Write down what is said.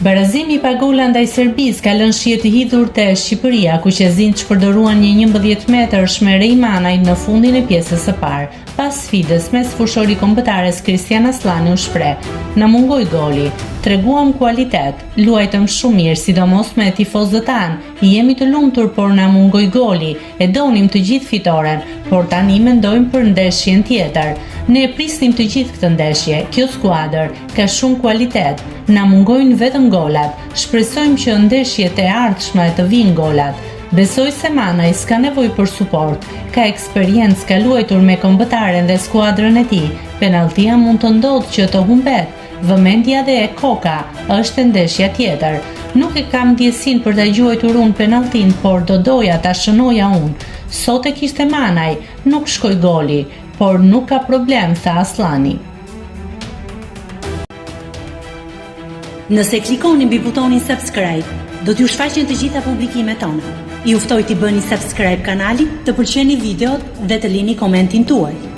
Barazimi pa gola ndaj Serbisë ka lënë shije të hidhur te Shqipëria, kuqezinjtë shpërdoruan një 11 metërsh me Rey Manaj në fundin e pjesës së parë. Pas sfidës, mesfushori i kombëtares Kristjan Asllani u shpreh: "Na mungoi goli. Treguam kualitet, luajtëm shumë mirë, sidomos me tifozët tanë. Jemi të lumtur, por na mungoi goli. E donim të gjithë fitoren, por tani mendojmë për ndeshjen tjetër. Ne e prisnim të gjithë këtë ndeshje. Kjo skuadër ka shumë kualitet. Na mungojnë vetëm golat. Shpresojmë që ndeshjet e ardhshme të vijnë golat. Besoj se Manaj s'ka nevojë për suport. Ka eksperiencë, ka luajtur me kombëtaren dhe skuadrën e tij. Penalltia mund të ndodhë që të humbet. Vëmendja dhe koka është te ndeshja tjetër. Nuk e kam ndjesinë për ta gjuajtur unë penalltinë, por do doja ta shënoja unë. Sot e kishte Manaj, nuk shkoi goli, por nuk ka problem, tha Asllani. Nëse klikoni mbi butonin subscribe, do t'ju shfaqen të gjitha publikimet tona. Ju ftoj t'i bëni subscribe kanalit, të pëlqeni videot dhe të lini komentin tuaj.